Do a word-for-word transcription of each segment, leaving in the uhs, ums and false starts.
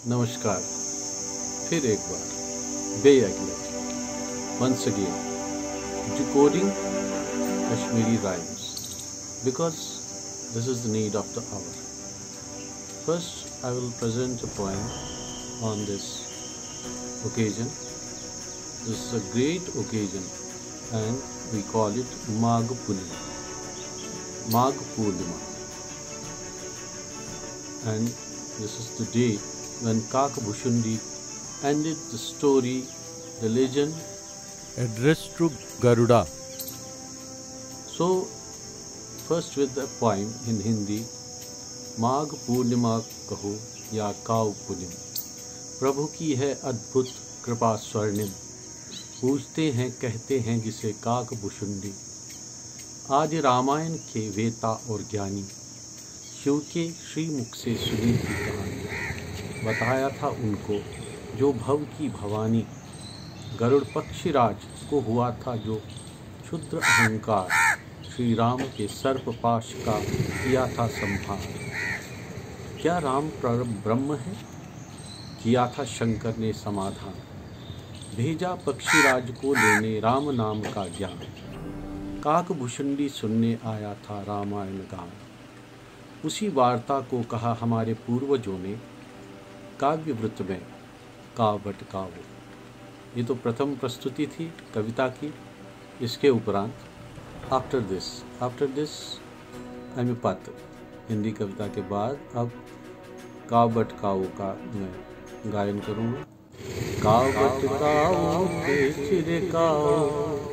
नमस्कार, फिर एक बार, बेयक लट, once again, decoding Kashmiri rhymes, because this is the need of the hour. First, I will present a poem on this occasion. This is a great occasion and we call it Magh Purnima. Magh Purnima. And this is the day when Kaka Bhushundi ended the story, the legend. Address to Garuda. So, first with the poem in Hindi, Magh Purnima कहो या काव पूनम, प्रभु की है अद्भुत कृपा स्वर्णिम, पूजते हैं कहते हैं जिसे काक भुशुंडी। आदि रामायण के वेता और ज्ञानी, शिव के श्रीमुख से सुनी थी कहानी, बताया था उनको जो भव की भवानी। गरुड़ पक्षीराज को हुआ था जो क्षुद्र अहंकार, श्री राम के सर्पपाश का किया था संहार। क्या राम पर ब्रह्म है? किया था शंकर ने समाधान। भेजा पक्षीराज को लेने राम नाम का ज्ञान। काक भुशुंडी सुनने आया था रामायण गान। उसी वार्ता को कहा हमारे पूर्वजों ने काव्य वृत्त में, काव बट कावो। ये तो प्रथम प्रस्तुति थी कविता की। इसके उपरांत, after this, after this, अमि पत, हिंदी कविता के बाद अब काव बट कावो का मैं गायन करूँगा। काव बट कावो के चिरे कावो,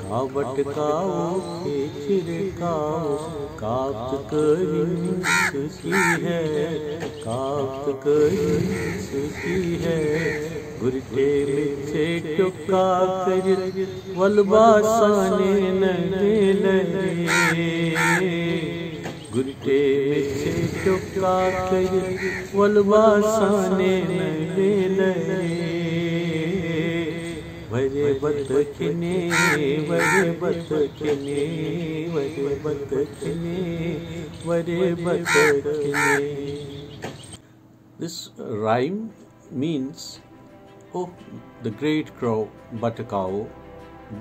काव बट कावो के चिरे कावो, काव त कविंस की है, काव त कविंस की है। गुरटे मिथे टुका कर वलबासाने नगले। गुरटे मिथे टुका कर वलबासाने नगले। वरे बतखने, वरे बतखने, वरे बतखने, वरे बतखने। This rhyme means, oh, the great crow Batakao,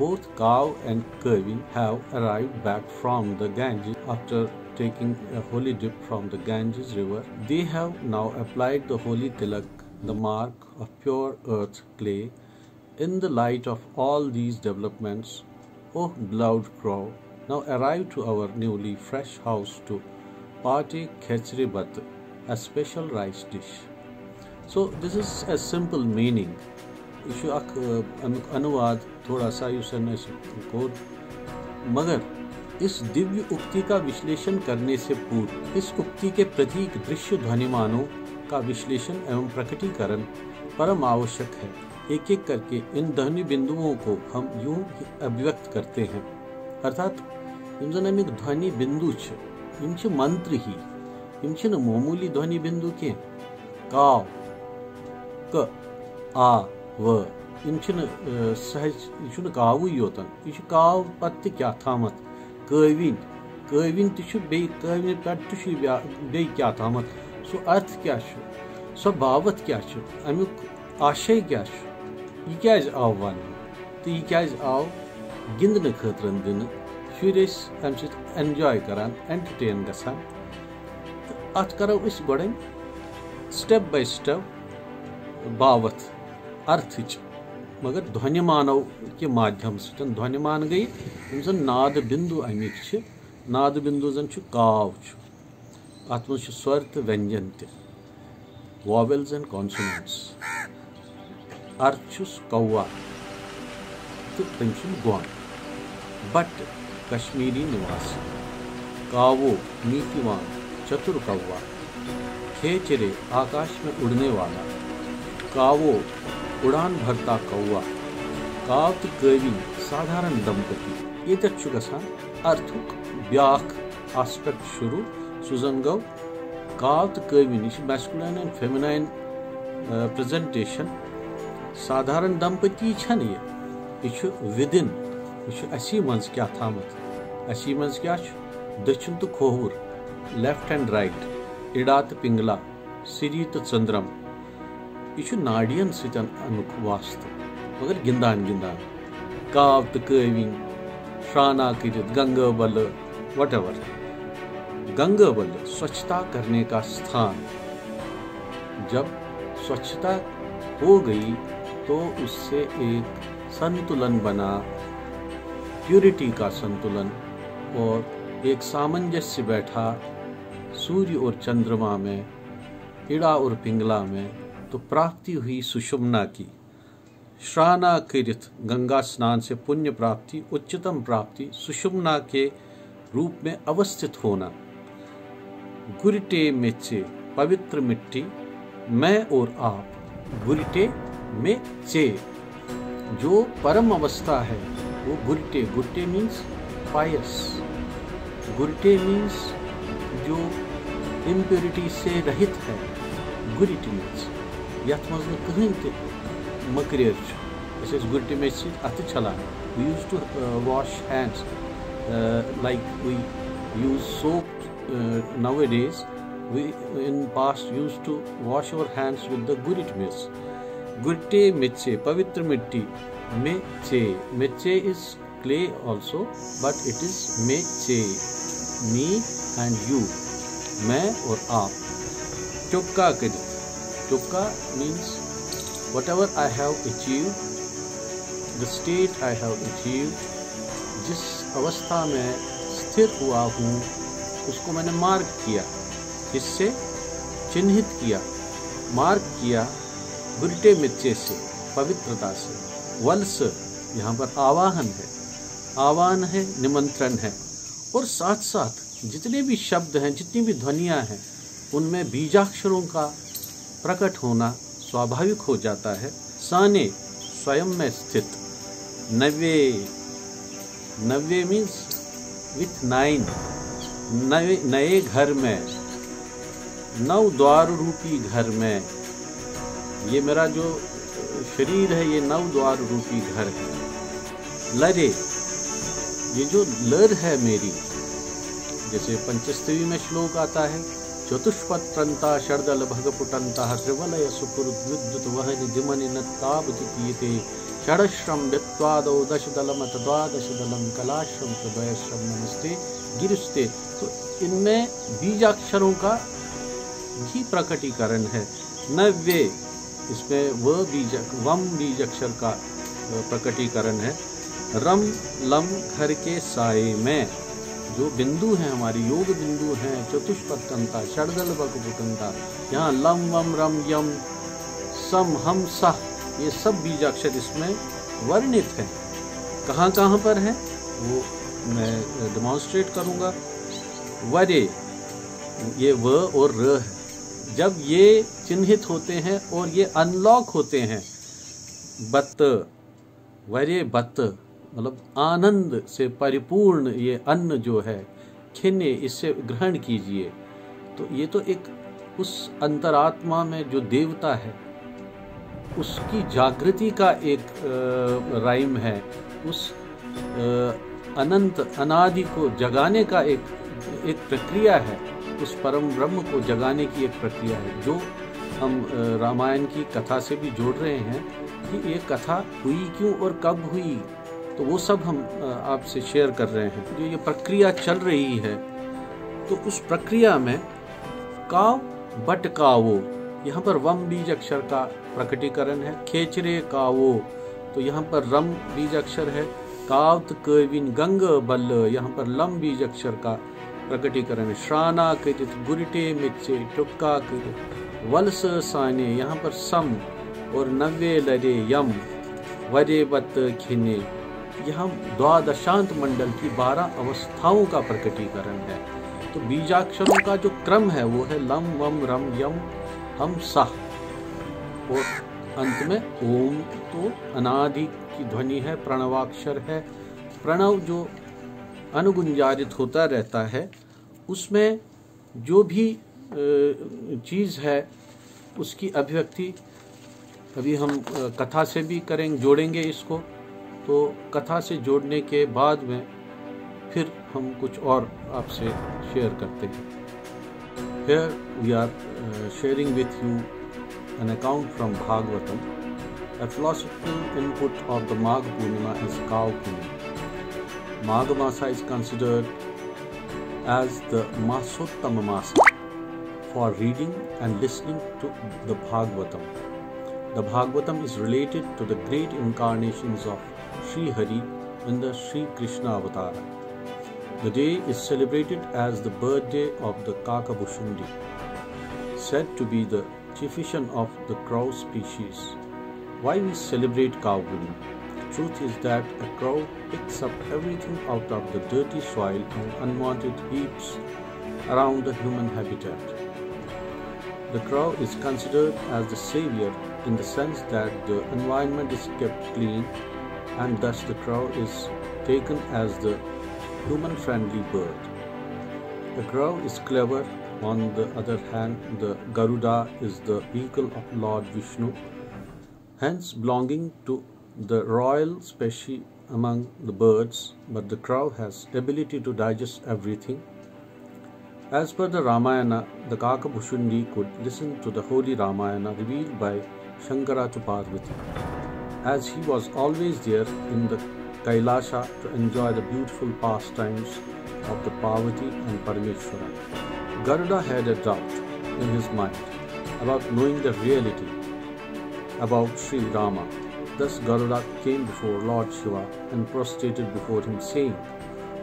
both cow and Kavin have arrived back from the Ganges after taking a holy dip from the Ganges river. They have now applied the holy tilak, the mark of pure earth clay. In the light of all these developments, oh, beloved crow, now arrive to our newly fresh house to partake khechre bat, a special rice dish. So this is a simple meaning. یہِ چھُ اکھ، ٲ، اَمیُک اَنُواد تھوڑا سا یُس زَن اَسہِ کوٚر۔ مگر इस दिव्य उक्ति का विश्लेषण करने से पूर्व इस उक्ति के प्रतीक दृश्य ध्वनिमानों का विश्लेषण एवं प्रकटीकरण परम आवश्यक है। एक एक करके इन ध्वनि बिंदुओं को हम यूं ही अभिव्यक्त करते हैं। अर्थात یِم زَن اَمِکۍ ध्वनि बिंदु چھِ، یِم چھِ منتر ہی، یِم چھِنہٕ معموٗلی ध्वनि बिंदु کینٛہہ۔ کاو، ک، آ، و، یِم چھِنہٕ، ٲ، سہج، یہِ چھُنہٕ کاوٕے یوتن، یہِ چھُ کاو پتہٕ تہِ کیٛاہ تھامَتھ۔ کٲوِنۍ، کٲوِنۍ تہِ چھُ بیٚیہِ، کٲوِنہِ پٮ۪ٹھ تہِ چھُ یہِ بیٛا-، بیٚیہِ کیٛاہ تھامَتھ۔ سُہ ارتھ کیٛاہ چھُ؟ سۄ باوَتھ کیٛاہ چھُ؟ اَمیُک آشے کیٛاہ چھُ؟ یہِ کیٛازِ آو وَننہٕ؟ تہٕ یہِ کیٛازِ آو گِنٛدنہٕ خٲطرٕ دِنہٕ؟ شُرۍ ٲسۍ اَمہِ سۭتۍ enjoy کران، entertain گژھان۔ تہٕ اَتھ کرو أسۍ گۄڈَے step by step باوَتھ ارتھٕچ، مگر ध्वनिमानو کہِ माध्यम سۭتۍ۔ ध्वनिमान گٔے یِم زَن ناد بِندو اَمِکۍ چھِ۔ ناد بِندو زَن چھُ کاو چھُ۔ اَتھ منٛز چھِ سۄر تہٕ ویٚنجن تہِ، vowels and consonants۔ ارتھ چھُس کوا تہٕ تٔمۍ سُنٛد گۄن۔ بٹ کشمیری نواسی، کاوو نیتیوان چتر کوا، کھیچرے آکاش میں اڑنے والا، کاوو اڑان بھرتا کوا، کاو تہٕ کٲوِنۍ سادھارن دمپتی۔ ییٚتٮ۪تھ چھُ گژھان ارتھُک بیٛاکھ aspect شروٗع، سُہ زَن گوٚو کاو تہٕ کٲوِنۍ، یہِ چھِ masculine and feminine، آ، presentation۔ سادھارن دمپتی چھَنہٕ یہِ، یہِ چھُ within، یہِ چھُ اَسی منٛز کیٛاہ تھامَتھ۔ اَسی منٛز کیٛاہ چھُ؟ دٔچھُن تہٕ کھووُر، left and right، اِڑا تہٕ پِنٛگلا، سِری تہٕ ژٔنٛدرَم۔ یہِ چھُ ناڈین سۭتۍ اَنُک واسطہٕ، مگر گِنٛدان گِنٛدان۔ کاو تہٕ کٲوِنۍ، شرٛانا کٔرِتھ، گنگہٕ بلہٕ، وٹ ایور۔ گنگہٕ بلہٕ، سوچھتا کرنے کا ستھان۔ جب سوچھتا ہو گئی تو اس سے ایک سنتولن بنا، پیورٹی کا سنتولن، اور ایک سامنجस्य بیٹھا سوریہ اور چندرما میں، اڑا اور پنگلا میں، تو پراپتی ہوئی سشمنا کی۔ شرانا کرت گنگا स्नान से पुण्य प्राप्ति, उच्चतम प्राप्ति सुषुम्ना के रूप में अवस्थित होना। गुरिटे मेचे, पवित्र मिट्टी, मैं और आप। गुरिटे मेचे, जो परम अवस्था है, वो गुरिटे, गुरिटे मीन्स पायस, गुरिटे मीन्स जो इम्प्योरिटी से रहित है। गुरिटे मीन्स یَتھ منٛز نہٕ کٕہٕنۍ تہِ مٔکریر چھُ۔ أسۍ ٲسۍ گُرٹہِ میٚژِ سۭتۍ اَتھٕ چھَلان۔ We used to wash hands like we use soap nowadays. We in past used to wash our hands with the गुरिट मेच। गुरिटे मेचे, पवित्र मिट्टी। Meche, Meche is clay also, but it is Meche, me and you, मैं और आप। ٹُکا کٔرِتھ, ٹُکا means whatever I have achieved, the state I have achieved, जिस अवस्था में स्थिर हुआ हूँ, उसको मैंने मार्क किया। इससे चिन्हित किया, मार्क किया। गुरिटे मेचे से, पवित्रता से। वलस, यहाँ पर आवाहन है, आह्वान है, निमंत्रण है। और साथ साथ जितने भी शब्द हैं, जितनी भी ध्वनियां हैं, उनमें बीजाक्षरों का प्रकट होना स्वाभाविक हो जाता है। साने, स्वयं में स्थित। नवे, नवे मीन्स विथ नाइन। नवे, नए घर में, नव द्वार रूपी घर में। ये मेरा जो शरीर है, ये नव द्वार रूपी घर है। लरे, ये जो लर है मेरी, जैसे पंचस्तवी में श्लोक आता है, चतुष्पत्रंता शरदल भगपुटंता त्रिवलय सुकुरुद्विद्युत वहनि दिमनि नत्ताब कितीते षडश्रम वित्वादौ दशदलमथ द्वादशदलम कलाश्रम हृदयश्रम नमस्ते गिरिस्ते। तो इनमें बीजाक्षरों का भी प्रकटीकरण है। नवे, इसमें व बीज, वम बीज अक्षर का प्रकटीकरण है। रम लम घर के साए में जो बिंदु हैं, हमारे योग बिंदु हैं, चतुष्पत्रंता, षडदल बकपुटंता, यहाँ लम वम रम यम सम हम सह, ये सब बीजाक्षर इसमें वर्णित हैं। कहाँ कहाँ पर हैं, वो मैं डेमोन्स्ट्रेट करूँगा। वरे, ये व और र है। जब ये चिन्हित होते हैं और ये अनलॉक होते हैं, बत, वरे बत, मतलब आनंद से परिपूर्ण ये अन्न जो है, खिने, इसे ग्रहण कीजिए। तो ये तो एक उस अंतरात्मा में जो देवता है, उसकी जागृति का एक राइम है, उस अनंत अनादि को जगाने का एक एक प्रक्रिया है। उस परम ब्रह्म को जगाने की एक प्रक्रिया है, जो हम रामायण की कथा से भी जोड़ रहे हैं कि ये कथा हुई क्यों और कब हुई। तो वो सब हम आपसे शेयर कर रहे हैं। जो ये प्रक्रिया चल रही है, तो उस प्रक्रिया में काव बट कावो, यहाँ पर वम बीज अक्षर का प्रकटीकरण है। खेचरे कावो, तो यहाँ पर रम बीज अक्षर है। कावत कविन गंग बल, यहाँ पर लम बीज अक्षर का प्रकटीकरण है। श्राना करित गुरिटे मिच्चे टुक्का करित वलस साने, यहाँ पर सम और नव्वे लरे यम वरे बत खिने। यहाँ द्वादशांत मंडल की बारह अवस्थाओं का प्रकटीकरण है। तो बीजाक्षरों का जो क्रम है, वो है लम वम रम यम हम सह, और अंत में ओम। तो अनादि की ध्वनि है, प्रणवाक्षर है। प्रणव जो अनुगुंजारित होता रहता है, उसमें जो भी चीज़ है, उसकी अभिव्यक्ति अभी हम कथा से भी करेंगे, जोड़ेंगे इसको। तो कथा से जोड़ने के बाद में फिर हम कुछ और आपसे शेयर करते हैं। Here we are sharing with you an account from Bhagavatam, a philosophical input of the Magha Purnima is Kav Purnima. Magha Masa is considered as the Masottama Masa for reading and listening to the Bhagavatam. The Bhagavatam is related to the great incarnations of Sri Hari in the Sri Krishna Avatara. The day is celebrated as the birthday of the Kakabhushundi, said to be the chieftain of the crow species. Why we celebrate Kav Purnima? The truth is that a crow picks up everything out of the dirty soil and unwanted heaps around the human habitat. The crow is considered as the savior in the sense that the environment is kept clean, and thus the crow is taken as the human friendly bird. The crow is clever. On the other hand, the Garuda is the vehicle of Lord Vishnu, hence belonging to the royal species among the birds, but the crow has ability to digest everything. As per the Ramayana, the Kakabhushundi could listen to the holy Ramayana revealed by Shankara to Parvati, as he was always there in the Kailasha to enjoy the beautiful pastimes of the Parvati and Parameshwara. Garuda had a doubt in his mind about knowing the reality about Sri Rama. Thus Garuda came before Lord Shiva and prostrated before him, saying,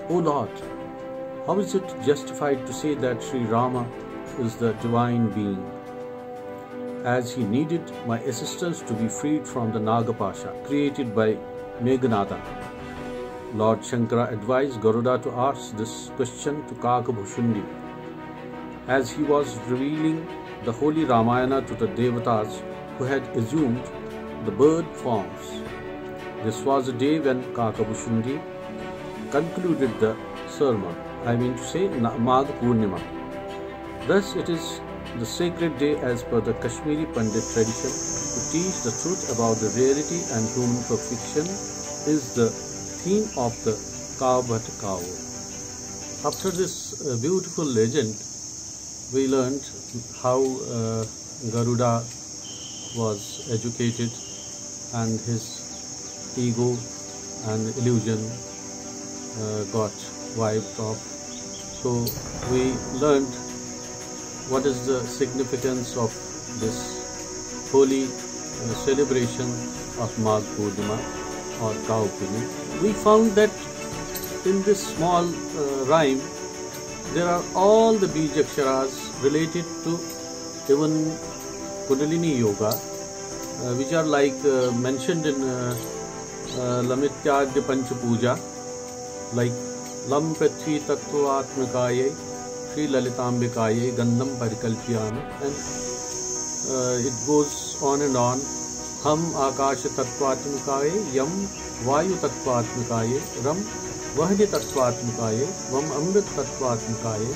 "O Lord, how is it justified to say that Sri Rama is the divine being, as he needed my assistance to be freed from the Nagapasha created by Meghanada?" Lord Shankara advised Garuda to ask this question to Kakabhushundi, as he was revealing the holy Ramayana to the devatas who had assumed the bird forms. This was the day when Kakabhushundi concluded the sermon, I mean to say, Na- Magh Purnima. Thus, it is the sacred day as per the Kashmiri Pandit tradition to teach the truth about the reality and human perfection is the theme of the Kav Bhatta Kavo. After this uh, beautiful legend, we learned how uh, Garuda was educated and his ego and illusion uh, got wiped off. So we learned what is the significance of this holy uh, celebration of Magh Purnima or Kav Purnima. We found that in this small uh, rhyme, there are all the Bijaksharas related to even Kundalini Yoga, uh, which are like uh, mentioned in uh, uh, Lamityagya Pancha Puja, like Lam Prithvi Tattvatmakaye Sri Lalitambikaye Gandham Parikalpyama, and uh, it goes on and on. Ham Akasha Tattvatmakaye Yam Vayu Tattvatmakaye Ram Vahni Tattvatmakaye Vam Amrit Tattvatmakaye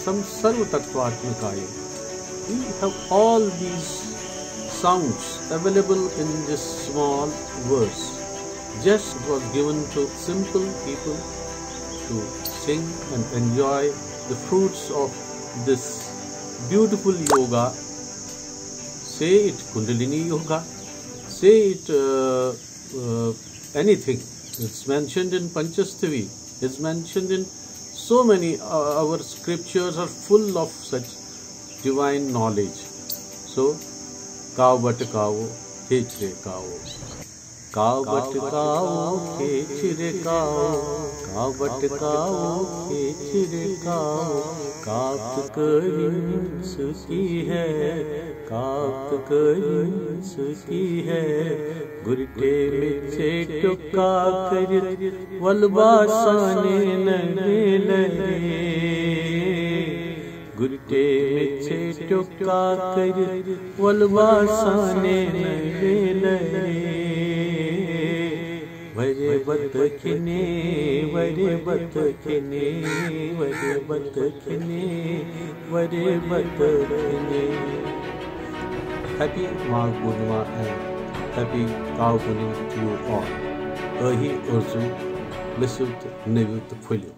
Sam Sarva Tattvatmakaye. We have all these sounds available in this small verse. Just it was given to simple people to sing and enjoy the fruits of this beautiful yoga. Say it Kundalini Yoga, say it uh, uh, anything. It's mentioned in Panchasthavi, it's mentioned in so many, uh, our scriptures are full of such divine knowledge. So, Kav Bhatta Kavo, Khechre Kavo. Kav Bhatta Kavo, Khechre Kavo, Kav Bhatta Kavo, Khechre Kavo. Kav to karin suki hai, kav to karin suki hai. Gurte mein se tukka kar, walba sane nane lare. Gurte mein se tukka kar, walba sane nane lare. Vare batakine, vare batakine, vare batakine, vare batakine. Happy Magh Purnima and happy Kav Purnima to you all. Ahi urzu, misut, nevut, phuliu.